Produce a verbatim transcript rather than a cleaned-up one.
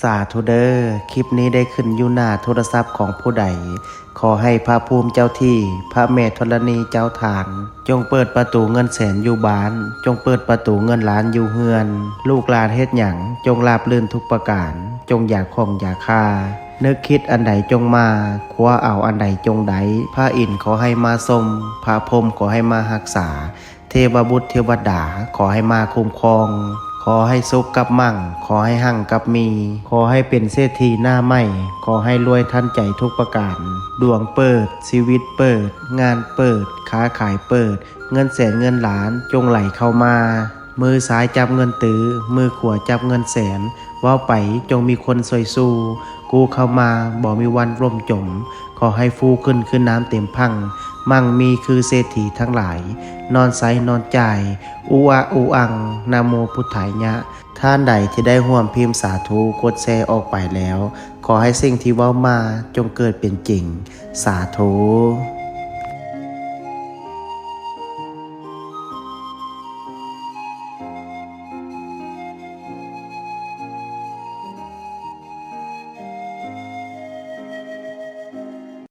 สาธุเด้อ คลิปนี้ได้ขึ้นอยู่หน้าโทรศัพท์ของผู้ใด ขอให้พระภูมิเจ้าที่ พระแม่ธรณีเจ้าทาน จงเปิดประตูเงินแสนอยู่บ้าน จงเปิดประตูเงินล้านอยู่เฮือน ลูกหลานเฮ็ดหยัง จงราบรื่นทุกประการ จงอย่าข้องอย่าคา นึกคิดอันใดจงมา คว้าเอาอันใดจงได้ พระอินทร์ขอให้มาชม พระพรหมขอให้มารักษา เทวบุตรเทวดาขอให้มาคุ้มครอง ขอให้สุขกับมั่ง ขอให้หั่งกับมี ขอให้เป็นเศรษฐีหน้าใหม่ ขอให้รวยทันใจทุกประการ ดวงเปิด ชีวิตเปิด งานเปิด ค้าขายเปิด เงินแสนเงินล้านจงไหลเข้ามา มือซ้ายจับเงินตื้อ มือขวาจับเงินแสน เว้าไปจงมีคนช่วยสู้ กู้เข้ามาบ่มีวันล่มจม ขอให้ฟูขึ้นคือน้ำเต็มพัง มั่งมีคือเศรษฐีทั้งหลาย นอนใช้นอนจ่าย อุอะอุอัง นะโมพุทธายะ ท่านใดที่ได้ร่วมพิมพ์สาธุ กดแชร์ออกไปแล้ว ขอให้สิ่งที่เว้ามาจงเกิดเป็นจริง สาธุ